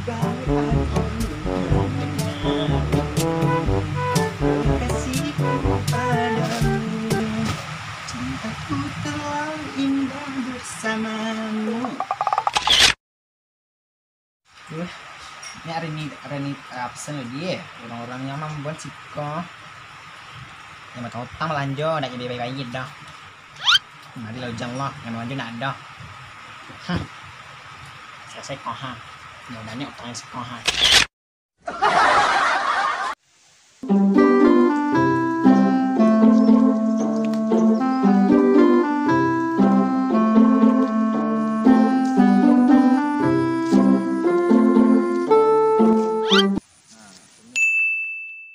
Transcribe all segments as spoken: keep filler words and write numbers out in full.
Kau akan mendengar kasihku padamu. Cintaku terlalu indah bersamamu. Duh, ni hari ni, hari ni, ah, pesan lagi eh. Orang-orang yang mambuat siko. Yang utang-utang balanjo, ndak jadi baik-baik dah. Mari lah ujan lah, yang balanjo ndak ada. Huh. Selesai kau ha. Ndak banyak utang yang siko ha.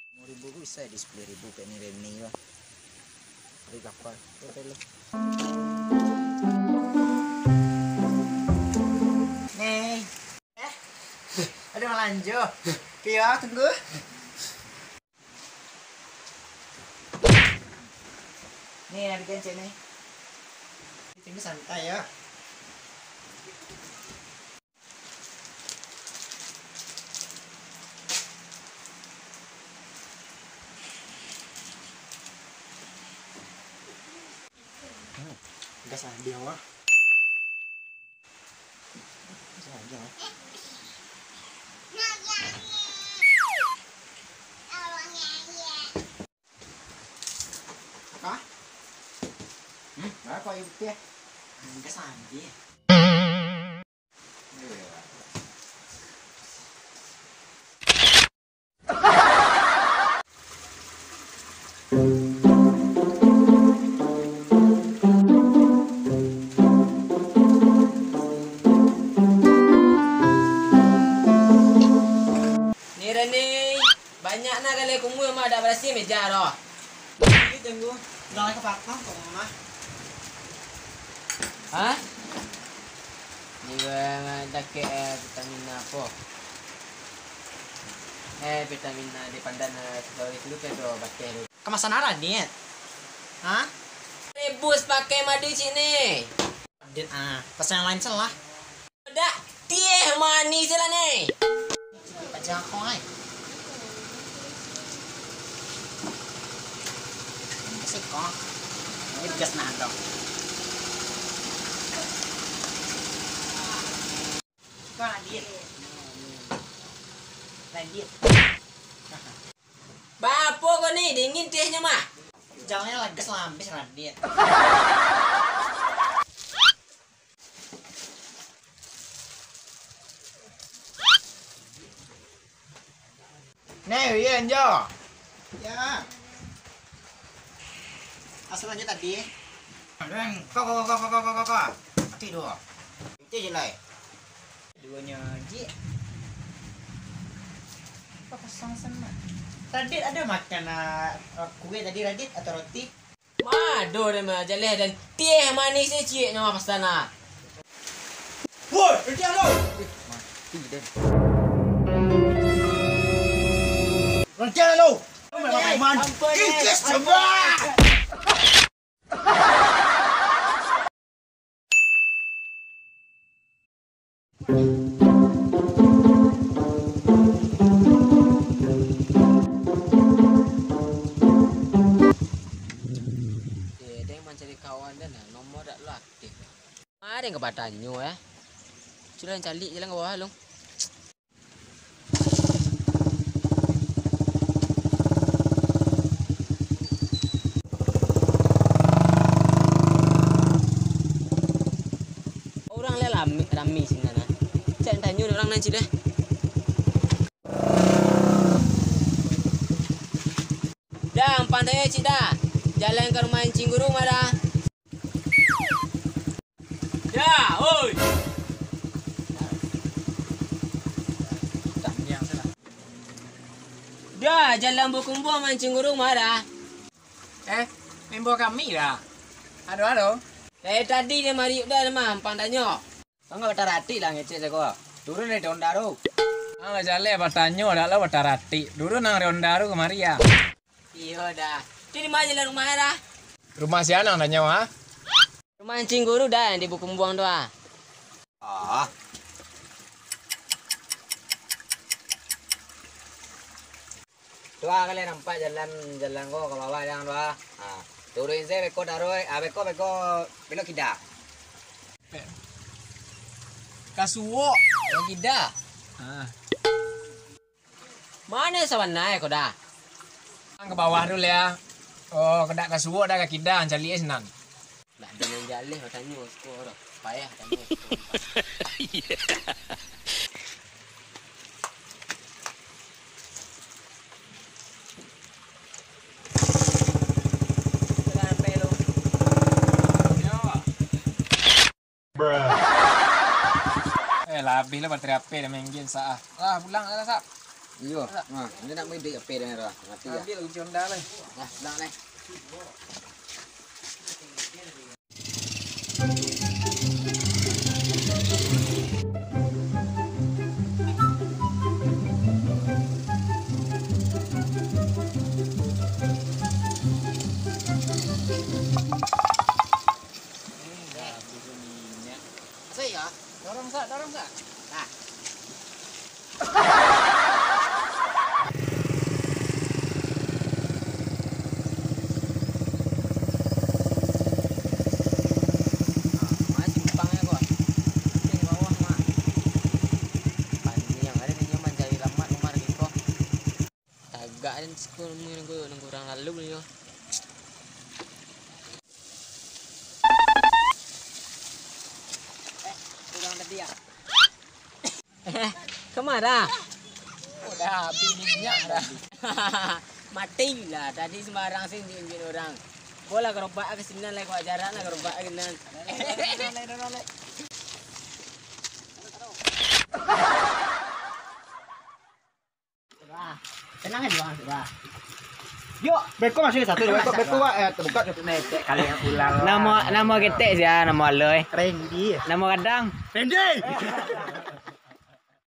Limo ribu ko bisa di sapuluah ribu kayak ni Reni ko. Beli kapal. Oke, lo. Nih. Eh. Ada malanjo. Kio, tunggu. Nih, ada kencing nih. Tunggu santai ya. Hmm, gas ah, dia mah. Gas ah, dia mah. Hah? Hmm, berapa air putih? Angka sampai. Ni Reni, banyak na galeh kumuah mah, dak barasiah meja doh. Ini tunggu, udah ka patah kok mah. Hah? Ni urang dakek, eh, vitamin apo? Eh, vitamin, eh, di pandan, eh, sasawari tu kan do bakeh tu. Kamasan arah ni, eh? Hah? Rebus pakai madu cik ni. Dit, ah, pesan yang lain salah. Dak, tieh manih je lah ni. Paja kau ai. Kasih kau. Ini gas nah dong. Kau nak diet? Lain diet. Bapo kau ni, dingin tiehnya mah. Jalannya lah gas lah, habis lah diet. Neh, Wian, jo. Ya. Asa lanjut tadi. Deng, ko, ko, ko, ko, ko, ko, ko. Mati duo. Itu je lai. Duonyo ji. Apa kosong sama? Radit ada makan, ah, kue tadi, Radit, atau roti? Mado deh mah, jaleh dan tieh manis ni ciek nyo pas tanah. Woi, rantiang lo! Eh, mati den. Rantiang lo! Ampun, ampun, kikis ampun. Coba! Eh, den mancari kawan den, nomor dak lo aktif. Mari ka batanyo, eh. Sudah caliak jalan ka bawah, Long. Urang lai rami, rami sinan, ah. Cak tanyo urang nan cik deh. Dah, ampang tanyo cik dah. Jalan ka rumah Encing Guru mah dah. Dah, oi. Dah, jalan bakumbuang mancing urang mah dah. Eh, member kami dah. Aduh, aduh. Dari tadi dia mari dah mah, ampang tanyo. Angah bataratik lah ngecek sako. Turun dari Honda tu. Angah jaleh batanyo, dak lah bataratik. Turun nang dari Honda tu kamari ya. Iyo dah. Tu di ma jalan rumah dah? Rumah sia nang tanyo, ha? Rumah Encing Guru dah, yang di Bakumbuang tu, ah. Ah. Tu ah, kalian nampak jalan, jalan ko ka bawah, jalan tu ah. Ah, turuik se beko taruih, ah, beko, beko, belok kida. Ka suok. Belok kida. Ah. Mano sabana ko dah? Ka bawah tu, Lia. Oh, kadak ka suok dah, ka kida, caliak sinan. Ndak ado nan jaleh, batanyo siko dah. Payah tanyo siko. Eh, lah abih lah bateri H P dah main game, Sak, ah. Lah, pulang lah, Sak. Iyo. Nah, ni nak main di H P dah, dah. Mati dah. Ambil kunci Honda lah. Nah, pulang lah. Asa ya? Dorong, Sak, dorong, Sak. Nah. Nah, ma simpang nyo ko? Di bawah, Mak. Panjang, ado di nyo mancari lamak, Umar, di ko. Tagak den siko nunggu, nunggu, nunggu urang lalu nyo. Eh, urang tadi, ah. Eh, kama dah? Udah habis minyak dah. Mati lah, tadi sembarang sih diinjek orang. Bola gerobak ke sinan lah, kok jarak lah gerobak ke sinan. Tenang aja, Bang, sudah. Yuk. Beko masih satu, beko, beko, Wak, eh, terbuka tu. Netek kali yang pulang. Namo, namo ketek sia, namo aloi. Randy. Namo kadang. Randy.